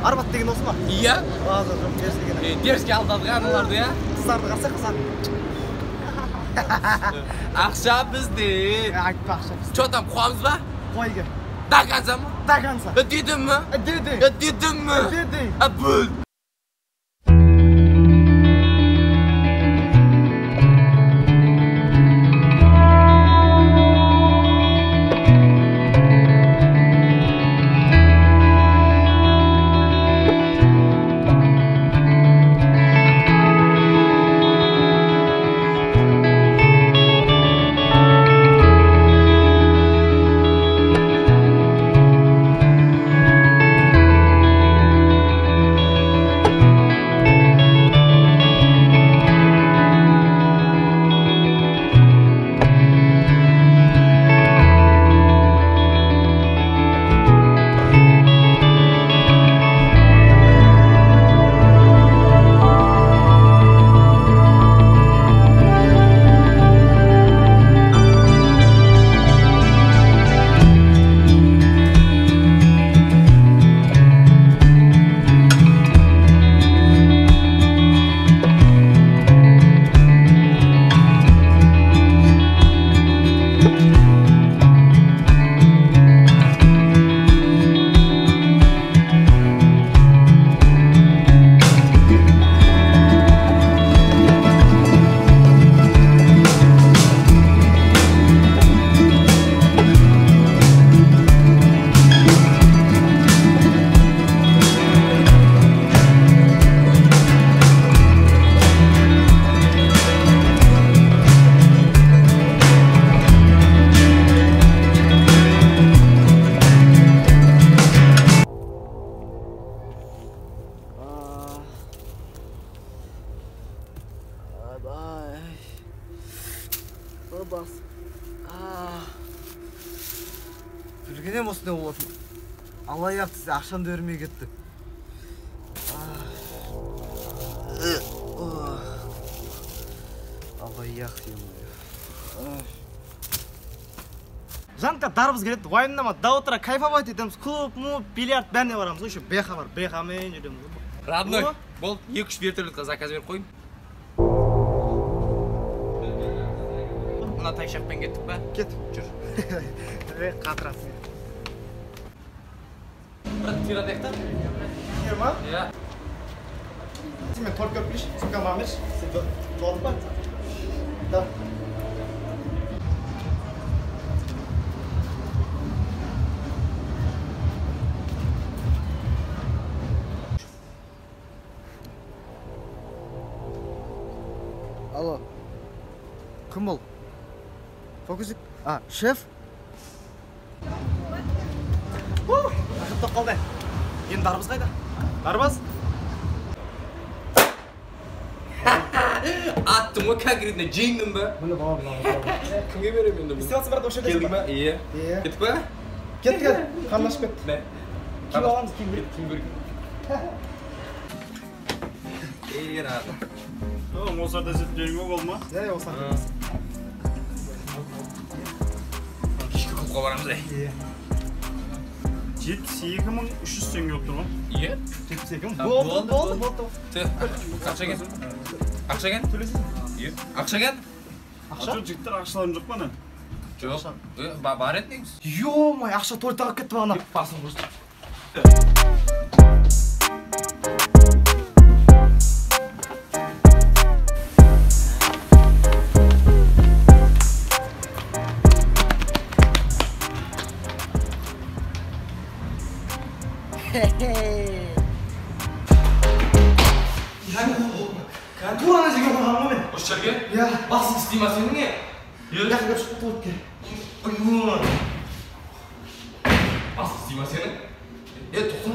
Арбат деген осы ма? Иә. Базар жоқ, дерзкий екен. Дерзкий алдады аналарды, иә? Қыздарды қараса қыздар. Ақша бізде. Айтпа, ақша бізде. Че там, қуамыз ба? Қой кел. До конца ма? До конца. Дедім ме? Дедім. Дедім ме? Дедім. Бұл. Білгенем осындай болатын. Алаяқ десе ақшамды бермей кетті. Алаяқ ё-моё. Жанка дарбыз келеді, уайымдама, до утра кайфовать етеміз, клуб, му, бильярд, бәріне барамыз. Еще беха бар, бехамен жүреміз. Родной, болды, 2-3 вертолетқа заказ беріп қойым. Мына тайшақпен кеттік па? Кет. Жүр. Қатырасың. Брат, тир атайық та? Тир ма? Иә. Сен мен торт көріп келші, сумка маған берші. Сен жолдың ба? Да. Алло. Кім ол? Фокусик? А, шеф? Ақырттап қалды. Енді дарбыз қайда? Дарбыз? Аттым ғой, конкретно жеңдім ба? Міне бауырым, бауырым. Кімге беремін енді? Не істеп брат, осы жерде? Келдің ба? Иә. Кеттік па? Кеттік, қарны ашып кетті. Не? Киім аламыз, киім берейік. Киім берейік. Ей, рады. Осарда зерттеуге болды ма? Иә, осарда. Кешкі клубқа барамыз, ей. Иә. 72 300 теңге болып тұр ғой. Иә? 72 мың. Болды, болды, болды. Ақша кен? Ақша кен? Төлесің. Иә. Ақша кен? Ақша? Жоқ, жігіттер, ақшаларың жоқ па не? Жоқ. Бар еді негізі. Ё-моё, ақша туалетте қалып кетті бағана. Басын құрсын. Тура ана жерге қойған ғой мен. Осы жерге? Иә. Басың істей ма сенің, е? Жақын көрші, туалетке. Басың істей ма сенің? Е, тоқта.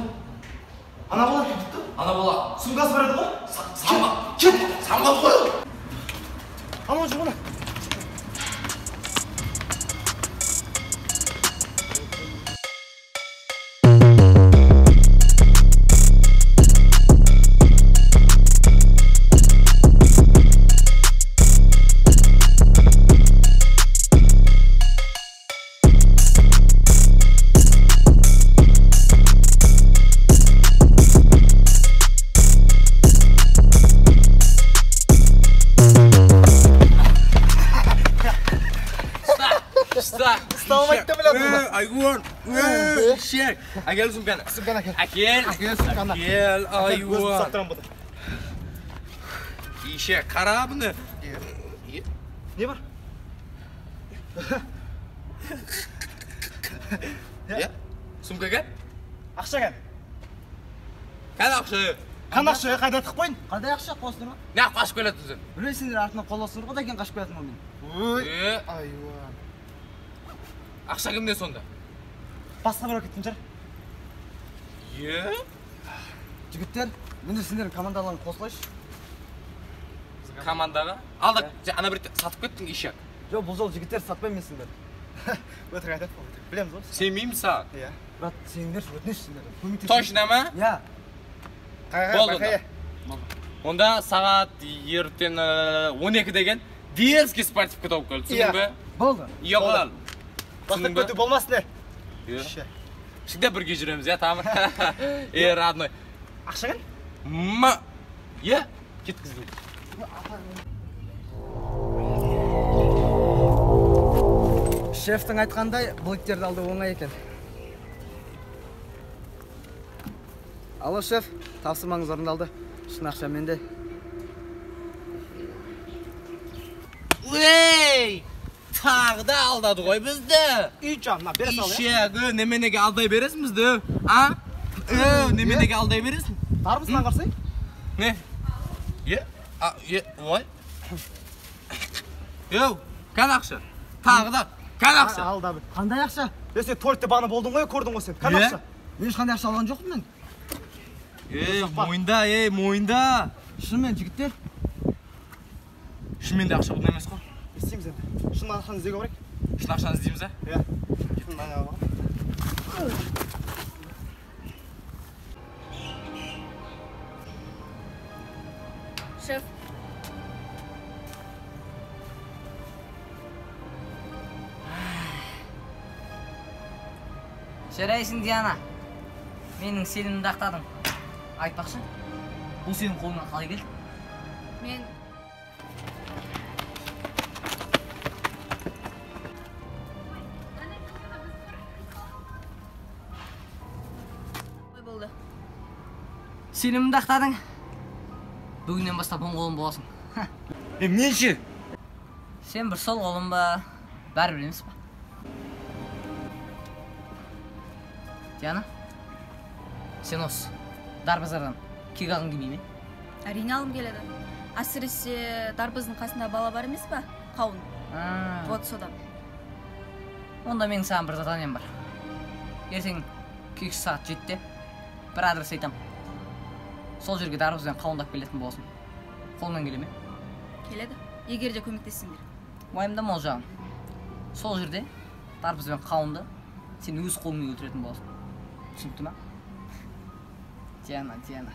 Ана бала кетті. Ана бала. Сумкасы бар еді ғой. Самға. Кет. Самға қой. Анау жүр ғой. Ишек. Әкел сумканы. Сумканы әкел. Әкел. Әкел сумканы. Әкел, айуан. Өзім ұстап тұрамын бұны. Ишек, қара бұны. Не бар? Е? Сумка кән? Ақша кән. Кән ақша? Кән ақша, қайда тығып қойын? Қандай ақша қосылыр ма? Не қашып келетін сен? Білмей сендер артынан қолдасыңдар ғой, да қашып келетін мен. Ой, айуан. Ақша кімде сонда? Басқа біреу кеткен шығар. Е? Жігіттер, мен де сендердің командаларыңа қосылайыншы. Командаға? Алда, ана бір сатып кеттің ишек. Жоқ, бұл жолы жігіттер сатпаймын мен сендер. Өтірік айтады, білеміз ғой. Сенбеймін саған. Иә. Брат, сеніңдерші, өтініш сендерден. Көмектесіңдер. Точно ма? Иә. Болды онда. Онда сағат ертең 12 деген дерзкий спортивка тауып кел, түсіндің бе? Болды. Иә, қал. Лақтырып кету болмасын, е. Всегда бірге жүреміз, иә, тамыр. Е, родной. Ақша кән? Ма. Е, кеткіздім. Шефтің айтқандай, бұл иттерді алдау оңай екен. Алло, шеф, тапсырмаңыз орындалды. Шын ақша менде. Ей! Тағы да алдады ғой бізді. Үй жанына бере сал, е? Ишек, неменеге алдай бересің бізді? А? Неменеге алдай бересің? Дарбызынан қарсай? Не? Е? А, е, ой. Еу, кән ақша? Тағы да, кән ақша? Алдады. Қандай ақша? Е, сен туалетте бағана болдың ғой, көрдің ғой сен. Кән ақша? Мен ешқандай ақша алған жоқпын мен. Ей, мойында, ей, мойында. Шынымен, жігіттер. Шынымен де ақша бұнда емес қой. Не істейміз енді? Шын ақшаны іздеуге барайық. Шын ақшаны іздейміз, ә? Иә. Шын ақшаны. Шеф. Жарайсың, Диана. Менің сенімімді ақтадың. Айтпақшы, бұл сенің қолыңнан қалай келді? Мен... Ой, болды. Сенімімді ақтадың. Бүгіннен бастап оң қолым боласың. Е, мен ше? Сен бір сол қолым ба? Бәрібір емес па? Диана, сен осы дарбазардан кек алғың келмей ме? Әрине алғым келеді. Әсіресе дарбыздың қасында бала бар емес па? Қауын. Вот содан. Онда менің саған бір заданием бар. Ертең кешкі сағат 7-те бір адрес айтам. Сол жерге дарбызбен қауындап келетін боласың. Қолыңнан келе ме? Келеді. Егер де көмектессеңдер. Уайымдама ол жағын. Сол жерде дарбыз бен қауынды сен өз қолыңмен өлтіретін боласың. Түсінікті ма? Диана, Диана.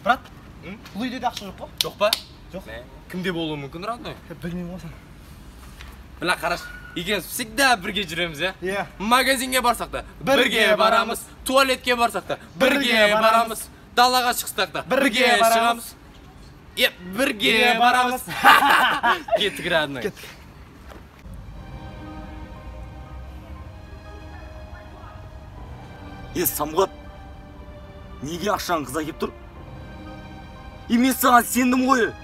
Брат, бұл үйде де ақша жоқ па? Жоқ па? Жоқ. Кімде болуы мүмкін, родной? Білмеймін ғой сен. Мына қараш, екеуміз всегда бірге жүреміз, иә? Иә. Магазинге барсақ та бірге барамыз, туалетке барсақ та бірге барамыз, далаға шықсақ та бірге шығамыз. Е, бірге барамыз. Кеттік, родной. Кеттік. Е, Самғат, неге ақшаны қыз әкеп тұр? Е, мен саған сендім ғой.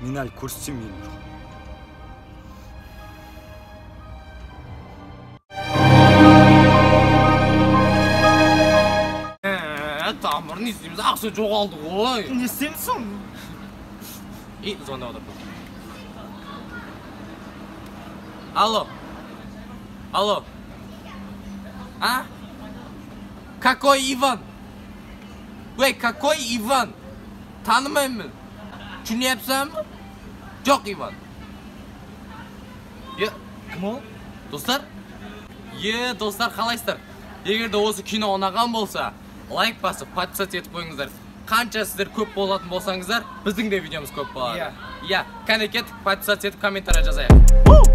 Мен әлі көрсетсем елім жоқ. Тамыр, не істейміз? Ақша жоғалды ғой. Не істейміз соң? И, звондап отыр. Алло. Алло. А? Какой Иван? Ой, какой Иван? Танымаймын. Түсініпсің бе? Жоқ, Иван. Е, кім ол? Достар? Е, достар, қалайсыздар? Егер де осы кино ұнаған болса, лайк басып, подписаться етіп қойыңыздар. Қанша сіздер көп болатын болсаңыздар, біздің де видеомыз көп болады. Иә, кәне кеттік, подписаться етіп, комментарий жазайық.